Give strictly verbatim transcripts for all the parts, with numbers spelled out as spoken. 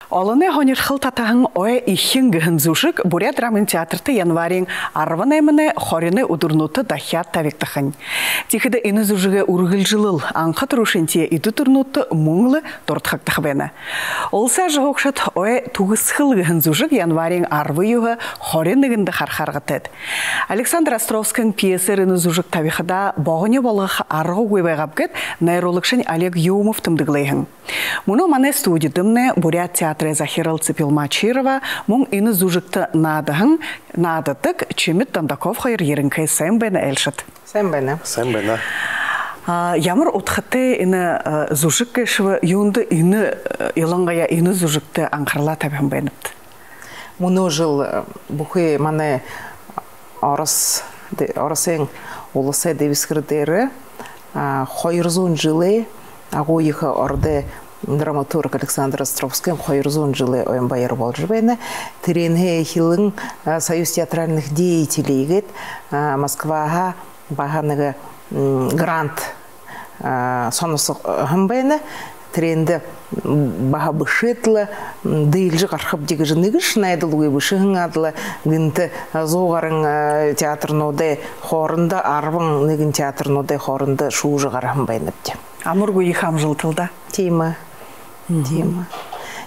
Олоной һонирхол татаһан «Ой, эхин» гэһэн зүжэг Буряад драмын театрта январиин арбан найманай, хоринай үдэрнүүдтэ дахяад табигдахань. Тиихэдэ энэ зүжэгэй үргэлжэлэл анха түрүүшынхиеэ эдэ үдэрнүүдтэ мүн лэ дурадхагдаха байна. Уласай ажаһуугшад «Ой, түгэсхэл» гэһэн зүжэг январиин арбан юһэ, хорин нэгэндэ харахаар аргатай. Александр Островскиин пьесээр энэ зүжэг табихадаа богони болгохо аргагүй байгааб гээд найруулагшань Олег Юмов тэмдэглээ һэн. Мүнөө манай студидэмнай Буряад театрай захирал Цыпилма Очирова, мүн энэ зүжэгтэ наадаһан, наададаг Чимит Дондоков хоёр ерэнхэй. Сайн байна, айлшад. Сайн байна. Сайн байна. А, ямар удхатай энэ, а, зүжэг гээшэб, юундэ энэ, а, илангаяа энэ зүжэгтэ анхаралаа табиһан байнабта? Мүнөө жэл, а, бүхы манай Орос, дэ-, Оросын уласай дэбисхэр дээрэ, а, хоёр зуун жэлэй, агуу ехэ ородой драматург Александр Островскиин хоёр зуун жэлэй ойн баяр боложо байна. Тэрээнһээ эхилэн, а, Союз театральных деятелей гээд, а, Москваһаа баһа нэгэ, м, грант, а, соносоһон байна. Тэрээндэ баһа бэшээд лэ, м, диилжэ гарахабди гэжэ нэгэшье найдалгүй бэшэһэн аад лэ, гэнтэ, а, зуу гаран, а, театрнуудай хоорондо, арбан нэгэн театрнуудай хоорондо шүүжэ гараһан байнабди. Амаргүй ехэ амжалта лэ даа. Тиимэ. Мгм. Тиимэ.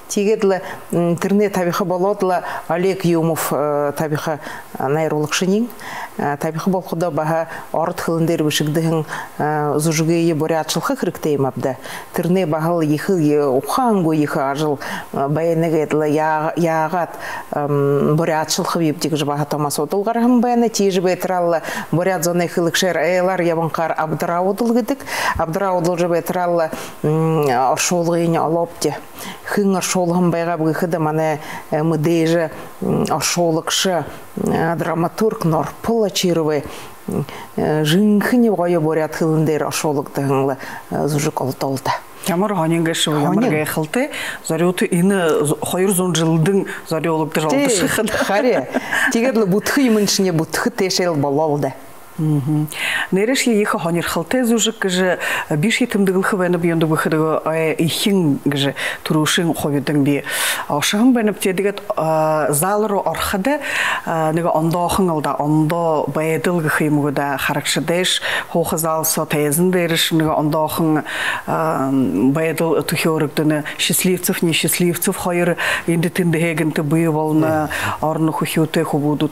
Тиигээд лэ, м, тэрэнээ табиха болоод лэ Олег Юмов, э, табиха, э, найруулагшань. Э, табиха болоходоо баһа ород хэлэн дээрэ бэшэгдэһэн, э, зүжэгые буряадшалха хэрэгтэй юм ааб даа. Тэрэнээ баһал ехэ, э, ухаангүй ехэ ажал, э, байна гээд лэ, яа-, яагаад, эм, буряадшалхабибди гэжэ баһа томо асуудал гараһан байна. Тиижэ байтараа лэ буряад зоной хэлэгшээр айлаар ябанхаар абдараа удал гэдэг. Абдараа удалжа байтараа лэ, м, оршуулгыень олообди. Хэн оршуулһан байгааб гэхэдэ, манай, э, мэдээжэ, м, оршуулагша, э, драматург Норпол Очировой, м, э, жэнхэни гоё буряад хэлэн дээрэ оршуулагдаһан лэ, э, зүжэг олдоо лэ даа. Ямар һонин гээшэб, ямар гайхалтай. Зорюута энэ з-, хоёр зуун жэлдэнь зорюулагдажа олдошоһон. Тии, харин. Тиигээд лэ бүтэхэ юумэншни бүтэхэ тээшээл болоо лэ даа. Мгм. Нээрээшье ехэ һонирхолтой зүжэг гэжэ, э, бишье тэмдэглэхэ байнаб, юундэб гэхэдэ, э, «Эхин» гэжэ түрүүшын хубидань би ошоһон байнаб. Тиигээд, э, зал руу ороходо, э, нэгэ ондоохон лэ даа, ондоо байдал гэхэ юм гү даа, харагшадайш, һууха зал соо, тайзан дээрэш нэгэ ондоохон, э, байдал түхеэрэгдэнэ. Счастливцев, несчастливцев хоёр эндэ тэндэ һээгэнтэ бии болоно, орно, хүхюутэй хүбүүдүүд.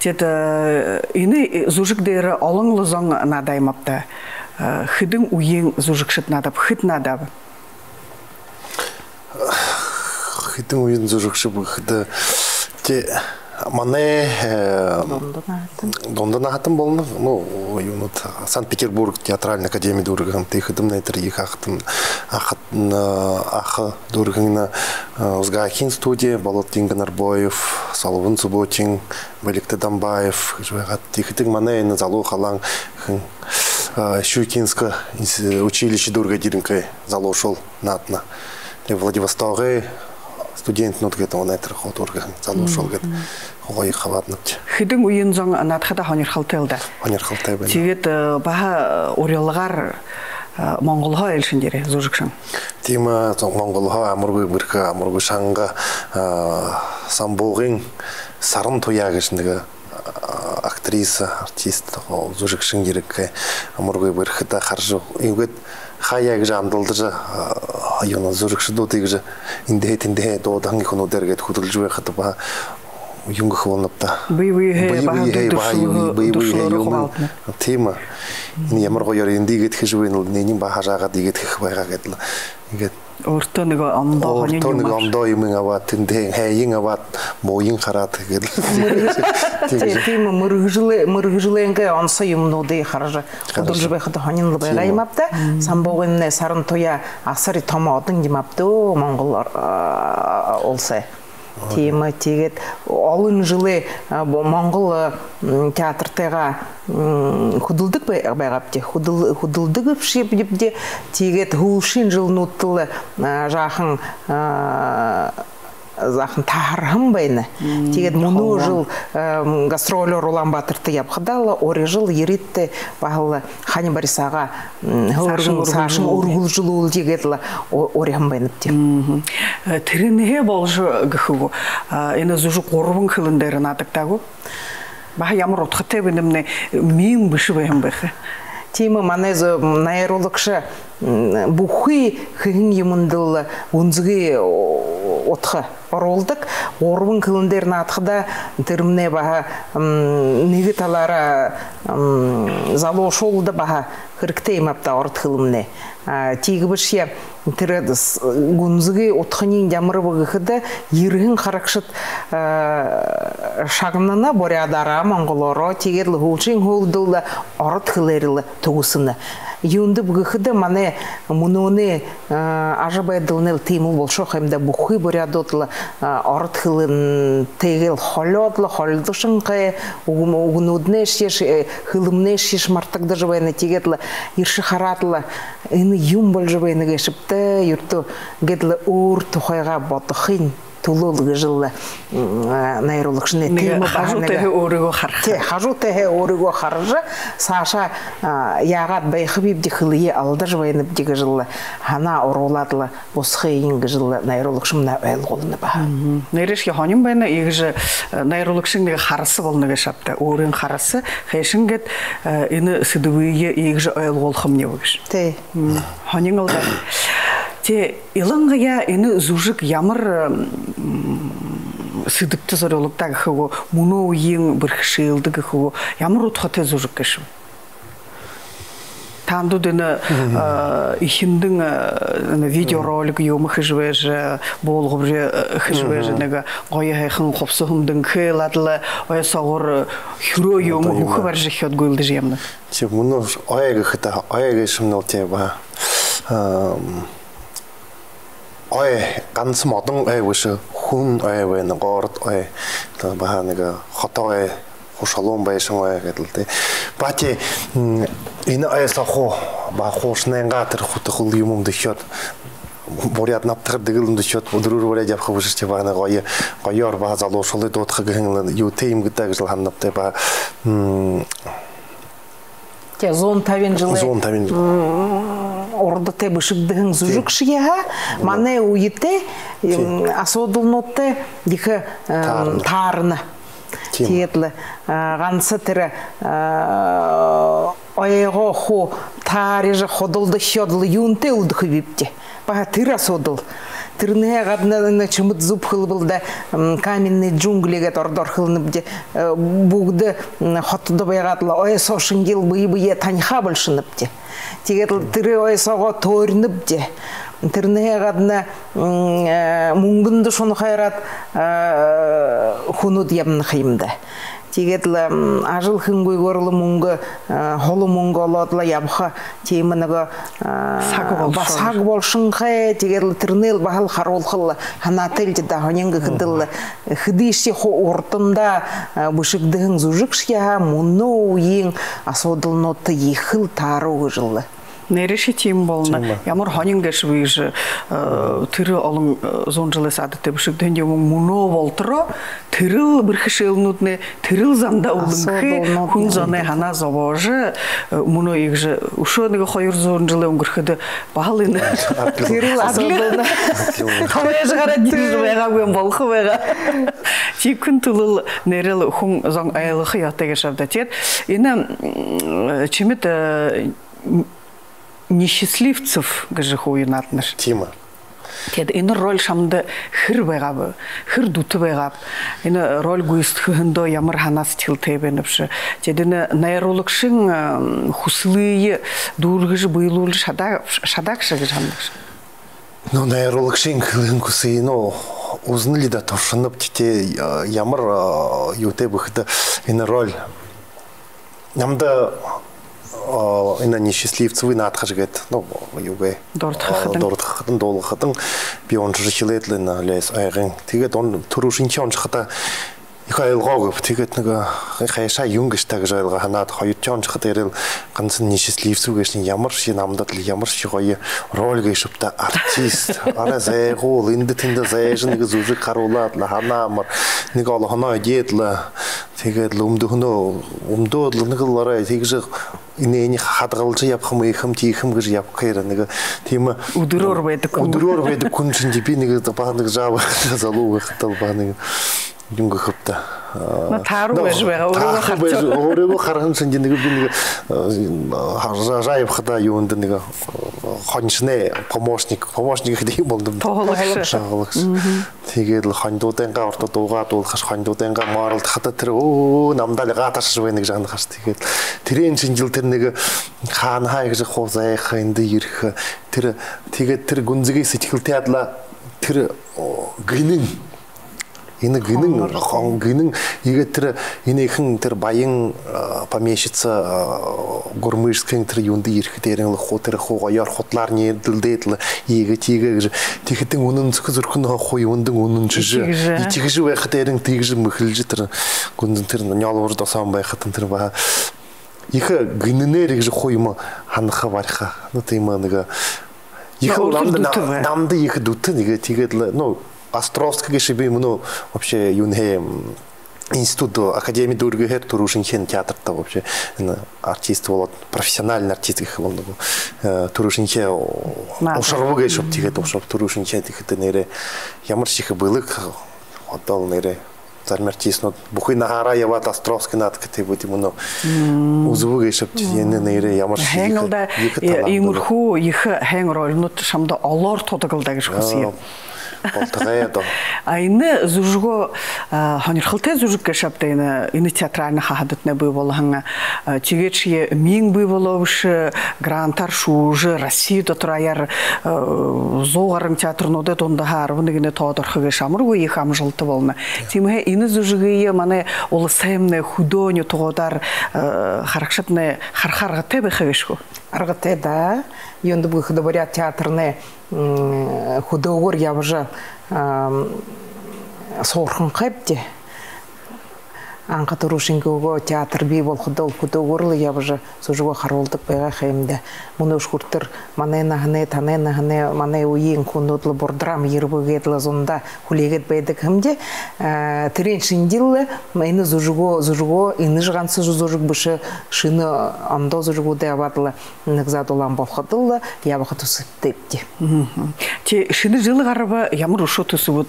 Тиигээд, э, энэ зүжэг дээрэ олон лэ зон наадаа юм ааб даа. Э, хэдэн үеын зүжэгшэд наадааб, хэд наадааб? Хэдэн үеын зүжэгшэд гэхэдэ, тэ, манай, э, дунда наһатан. Дунда наһатан болоно. Ну, юунууд, Санкт-Петербург театральна академида дүүргэһэн, тиихэдэмнай тэрэ ехэ ахатан, ахатан, э, аха дүүргэһэн, э, Узгайхын студи, Болот Динго Норбоев, Солбон Субботин, Балигта Дамбаев гэжэ байгаад. Тиихэдэ манай энэ залуу халаан хэн, э, Щукинска инс-, училище дүүргээд ерэнхэй залуушуул наадана. Тиигээд Владивостогой студентнүүд гээд, манай тэрэ хуу дүүргэһэн залуушуул гээд. Мгм. Хуу гоё хабааднабди. Хэдэн үеын зон наадахада һонирхолтой лэ даа. Һонирхолтой байна. Тиигээд, э, баһа, э, урилгаар, э, Монголһоо айлшан ерээ зүжэгшэн. Тиимэ, э, Монголһоо амаргүй бэрхэ, амаргүй шанга, э, Самбуугын «Саран туяа» гэжэ нэгэ, э, актриса, артист, о, зүжэгшэн ерэнхэй, амаргүй бэрхэ даа, хаража. Иигээд хаяа гэжэ андалдажа, а, юунэ, зүжэгшэдүүдые гэжэ эндэһээ тэндэһээ дуудаһан хүнүүдээр гээд хүдэлжэ байхада баһа юун гэхэ болоноб даа. Бэе бэеһээ баһа дүршэлһөө, бэе бэеһээ дүршэлһөөрөө юумэн хубаалдана. Тиимэ. Энэ ямар гоёор эндэ иигээд хэжэ байна лэ, энээниие баһа ажаагаад иигээд хэхэ байгаа гээд лэ. Иигээд Өөртөө нэгэ ондоо һонин юумэ. Өөртөө нэгэ ондоо юумэ абаад, тэндэһээ һайниие абаад, мууниие хараад, иигээд лэ. Мэргэжэ-, тии-, тиимэ, мэргэжэлээ-, мэргэжэлэйнгээ онсо юумэнүүдые хаража, хаража хүдэлжэ байхада һонин лэ байгаа юм ааб даа. Тиимэ. Мм. Самбуугын «Саран туяа» асари томо одон юм ааб даа, Монгол, а, уласай. Тиимэ, тиигээд олон жэлэй, а, бо-, Монгол, а, м, театртайгаа, м, хүдэлдэг бай-, байгаабди, хүдэл-, хүдэлдэг бшуу бди, тиигээд һүүлшын жэлнүүдтэ лэ, а, жаахан, а, заахан таһарһан байна. Тиигээд мүнөө жэл гастролёор Улаан-Баатарта ябахадаа лэ урижал ерээд, баһал Хани Борисагаа саашань үргэлжэлүүлэе гээд лэ уриһан байнабди. Тэрэнһээ болжо гэхэ гү, энэ зүжэг гурбан хэлэн дээрэ наадагдаа гү? Баһа ямар удхатай байнаб, миин бэшэ байһан байха. Тиимэ, манай найруулагша бүхы хэһэн юумэндэл гүнзэгы удха оруулдаг. Гурбан хэлэн дээрэ наадахада, тэрэмнай баһа нэгэ талаараа залуушуулда баһа хэрэгтэй юм ааб даа, ород хэлэмнай. Тиигэбэшье тэрэ гүнзэгы удхань ямар бэ гэхэдэ, ерэһэн харагшад шагнана буряадаараа, монголоороо, тиигээд лэ һүүлшын һүүлдэл ород хэлээрэл түгэсэнэ. Юундэб гэхэдэ, манай мүнөөнэй ажабайдалнай лэ тиимэл болошоо ха юм даа, бүхы буряадууд лэ ород хэлэнтэйгээл холёод лэ, холилдошонхой, үгэнүүднайшье, хэлэмнайшье мартагдажа байна. Тиигээд лэ ершэ хараад лэ, энэ юун болжо байна гээшэб даа, юртөө гээд лэ өөр тухайгаа бодохын түлөө лэ гэжэл лэ найруулагшын тиимэ баһа нэгэ хажуу тээһээ өөрыгөө хараха. Тии, хажуу тээһээ өөрыгөө хаража, саашаа яагаад байхабибди, хэлэеэ алдажа байнабди гэжэл лэ һанаа оруулаад лэ бусахыень гэжэл лэ найруулагшамнай ойлгуулна баһа. Нээрээшье һонин байна, иигэжэ найруулагшын нэгэ хараса болоно гээшэ ааб даа, өөрын хараса, хайшан гээд энэ сэдэбые иигэжэ ойлгуулхамни бэ гэжэ. Тии. Һонин лэ даа. Тии, илангаяа энэ зүжэг ямар сэдэбтэ зорюулагдаа гэхэ гү, мүнөө үеын бэрхэшээлдэ гэхэ гү, ямар удхатай зүжэг гээшэб? Таанадууд энэ эхиндэнь энэ видеоролик юумэ хэжэ байжа, буулгабари хэжэ байжа, нэгэ гоё һайхан хубсаһа үмдэнхэеэ, ладла ой соогуур хюрөө юумэ, хүхэ барижа эхёод гүйлдэжэ ябанаб. Тии, мүнөө ой гэхэдэ, ой гээшэмнай лэ тии баһа ой, ганса модон ой бэшэ, хүн ой байна, город ой, баһа нэгэ хото ой, хушалуун байшан ой гээд лэ тии. Баһа тии энэ ой соо хуу, баһа хуушанайнгаа тэрэ хүтэхэл юумэ үмдэхёод, буряад набтар дэгэл үмдэхёод, үдэрөөр бариад ябаха бэшэшье, баһа нэгэ гоё, гоёор баһа залуушуулые дуудаха гэһэн лэ юутэй юм гээд даа гэжэл һананаб даа, баһа. Тии, зуун табин жэлэй, зуун табин жэл урда тээ бэшэгдэһэн зүжэгшье һаа, манай үетэй асуудалнуудтай ехэ таарана. Тиигээд лэ ганса тэрэ ойгоо хуу таарижа худалдахёод лэ юунтэй үлдэхэбибди? Баһа тэрэ асуудал. Тэрэнһээ гадна энэ Чимит зүб хэлэбэл даа, каменные джунгли гээд ородоор хэлэнэбди. Бүгэдэ хотодо байгаад лэ ой соо шэнгеэр бэе бэеэ танихаа болошонобди. Тиигээд лэ тэрэ ой соогоо төөринэбди. Тэрэнһээ гадна мүнгэндэ шунахайраад хүнүүд ябана ха юм даа. Тиигээд лэ ажал хэнгүйгөөр лэ мүнгэ, холо мүнгэ олоод лэ ябаха тиимэ нэгэ саг болошонхой. Тиигээд лэ тэрэнээ лэ баһал харуулха лэ һанаатай лэ даа, һонин гэхэдэл, хэдышье хуу урдандаа бэшэгдэһэн зүжэгшье һаа, мүнөө үеын асуудалнуудта ехэл тааруу гэжэл лэ. Нээрээшье тиимэ болоно. Ямар һонин гээшэб иигэжэ, тэрэ олон зуун жэлэй саада тээ бэшэгдэһэн юумэн мүнөө болотороо, тэрэл бэрхэшээлнүүднай тэрэл зандаа үлэнхэй, хүн зоной һанаа зобоожо, мүнөө иигэжэ үшөө нэгэ хоёр зуун жэлэй үнгэрхэдэ баһал энэ тэрэл асуудалнай томойжо гараад ерэжэ байгаагүй юм болохо байгаа. Тиихын түлөө нээрээ лэ хүн зон ойлгохо ёһотой гээшэ ааб даа. Тиигээд энэ Чимит Несчастливцев гэжэ хуу нааданаш. Тиимэ. Тиигээд энэ роль шамда хэр байгааб, хэр дүтэ байгааб? Энэ роль гүйсэдхэһэндөө ямар һанаа сэдьхэлтэй байнабши? Тиигээд энэ найруулагшын хүсэлые дүүргэжэ, бэелүүлжэ шадаа-, шадаагша гэжэ һананагша? Ну, найруулагшын хэлэһэн хүсые, ну, үзэнэл даа, туршанаб, тиигээд ямар юутэй бэ гэхэдэ, энэ роль намда энэ Несчастливцевые наадахаш гээд, ну, юугээ, дурдахадань, дурдахадань, дуулахадань би уншажа эхилээд лэ энэ Лёс Ойгын. Тиигээд он түрүүшынхиеэ уншахадаа Ехэ ойлгоо гээб. Тиигээд нэгэ хайшаа юун гээшэб гэжэ ойлгоо һанаад, хоёрдохёо уншахада ерэл гансал нэгэ счастливцүү гээшэнь, ямаршье намда лэ ямаршье гоё роль гээшэб даа, артист. Арай зайгуул, эндэ тэндэ зайжа нэгэ зүжэг харуулаад лэ, һанаамар, нэгэ олоһоноо эдеэд лэ, тиигээд лэ үмдэһэнөө үмдөөд лэ, нэгэл арай тиигэжэ энээниие хадагалжа ябахам, иихэм тиихэм гэжэ ябахаар нэгэ тиимэ үдэрөөр байдаг хүн. Үдэрөөр байдаг хүн шэнги би нэгэ баһа нэгэ жааб залуу байхадаа баһа нэгэ юун гээшэб даа. Ну, тааруу байжа байгаа, өөрөө тааруу харжа байжа, өөрөө харһан шэнги нэгэ би нэгэ, э, жа-, жааб ябахадаа юундэ нэгэ, э, хонишоной помощник, помощник гэхэдэ юм болдом. Тоһоологшо. Тоһоологшо. Тиигээд лэ хонидуудайнгаа урда дуугаа дуулахаш, хонидуудайнгаа морилдохо хада тэрэ, өө, намда лэ гатаршажа байна гэжэ һанахаш. Тиигээд лэ тэрээн шэнги тэрэ нэгэ хаанаһаа гэжэ хуу зайха, эндэ ерэхэ. Тэрэ, тиигээд тэрэ гүнзэгы сэдьхэлтэй адли тэрэ, о, гэнэн. Энэ гэнэн, хон гэнэн. Иигээд тэрэ энэхэн тэрэ баян, э, помещица, э, Гурмышскын тэрэ юундэ ерэхэдээ ерэн лэ хуу тэрэ хуу гоёор худалаар нэрэлдээд лэ, иигээ тиигээ гэжэ. Тиихэдэнь үнэнсэхэ зүрхэнһөө хуу юундэнь үнэншэжэ, этигэжэ. Этигэжэ байхада ерэн тиигэжэ мэхэлжэ тэрэ гүнзэн тэрэ нёлбор досоон байхадань тэрэ баһа ехэ гэнэнээр иигэжэ хуу юумэ һанаха бариха. Ну, тиимэ нэгэ ехэ намда дүтэ бай. Намда ехэ дүтэ нэгэ. Тиигээд лэ, ну, Островский гээшэ би мүнөө вообще юунһээ, м, институт, академи дүүргэхээр түрүүшынхиеэ театрта вообще, м, артист болоод, профессиональный артист гэхэ болоно гү. Э, түрүүшынхиеэ ушарба гээшэб, тиигээд ушарба, түрүүшынхиеэ. Тиихэдэ нээрээ ямаршье ехэ бэлэг, одоол нээрээ зарим артистнууд бүхы наһаараа ябаад, Островский наадахадаа бүдэ мүнөө үзэбэ гээшэб, энэ нээрээ ямаршье ехэ, ехэ талаантай. Һайн лэ даа, э, иимэрхүү ехэ һайн рольнууд шамда олоор тудаг лэ даа гэжэ хүсэе. Болтогой даа. А энэ зүжэгөө, а, һонирхолтой зүжэг гээшэ ааб даа энэ, энэ театральна хаһадатнай бии болоһон, а, тиигээдшье миин бии болоо бэшэ, грантаар шүүжэ, Россия дотор аяар, а, зуу гаран театрнуудай дундаһаа арбан нэгэнэй тоодо орохо гээшэ амаргүй ехэ амжалта болоно. Тиимэһээ энэ зүжэгые манай уласаймнай, хүдөө нютагуудаар, а, харагшаднай хараха аргатай байха гээшэ гү? Аргатай даа. Юундэб гэхэдэ, буряад театрнай, м, хүдөөгөөр ябажа, ам, суурханхайбди. Анха түрүүшынгөө театр бии болоходоо хүдөөгөөр лэ ябажа зүжэгөө харуулдаг байгаа ха юм даа. Мүнөөшье хүрэтэр манай наһанай, танай наһанай, манай үеын хүнүүд лэ бурдрам ерэбэ гээд лэ зундаа хүлеэгээд байдаг ха юм даа. Э, тэрээн шэнги лэ энэ зүжэгөө, зүжэгөө, энэшье ганса зүжэг бэшэ, шэнэ ондоо зүжэгүүдые абаад лэ нэгэ заа дулаан болоходо лэ ябаха түсэбтэйбди. Мгм. Тии, шэнэ жэл гараба, ямар үшөө түсэбүүд,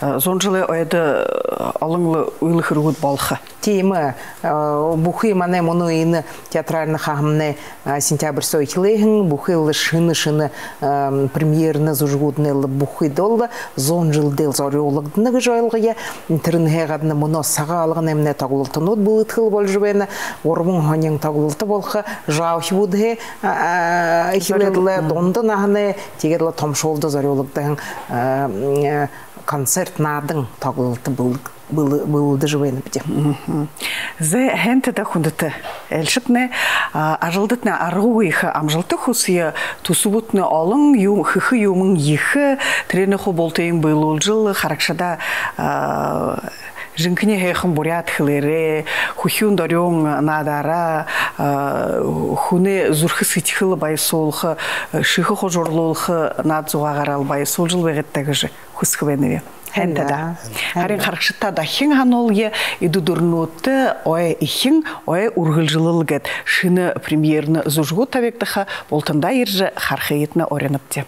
э, зуун жэлэй ойдо, э, олон лэ үйлэ хэрэгүүд болохо. Тиимэ, э, бүхы манай мүнөө энэ театральна хаһамнай, э, сентябрь соо эхилээ һэн, бүхы лэ шэнэ, шэнэ, эм, премьернэ зүжэгүүднай лэ бүхыдөө лэ зуун жэлдээ лэ зорюулагдана гэжэ ойлгоё. Тэрэнһээ гадна мүнөө Сагаалганаймнай тоглолтонууд бэлэдхэл боложо байна. Гурбан һонин тоглолто болохо, жааб үхибүүдһээ, а, а, эхилээд лэ, дунда наһанай, тиигээд лэ томошуулда зорюулагдаһан, а, м, концерт наадан тоглолто бэлэг-, бэлэ-, бэлдэжэ байнабди. Мгм. Зэ, һайн даа, хүндэтэ айлшаднай, а, ажалдатнай аргагүй ехэ амжалта хүсэе, түсэбүүдтнай олон, юм, хэхэ юумэн ехэ, тэрээнээ хуу бултыень бэелүүлжэл, харагшадаа, а, жэнхэни һайхан буряад хэлээрээ, хүхюун дорюун наадаараа, а, хүнэй зүрхэ сэдьхэл баясуулха, шэхэ хужарлуулха наад зугаагаараа лэ баясуулжал байгыт даа гэжэ хүсэхэ байнаб. Һайн даа. Харин харагшадтаа дахин һануулъя, эдэ үдэрнүүдтэ «Ой эхин, ой үргэлжэлэл» гээд шэнэ премьернэ зүжэгүүд табигдаха, бултандаа ерэжэ харахыетнай уринабди.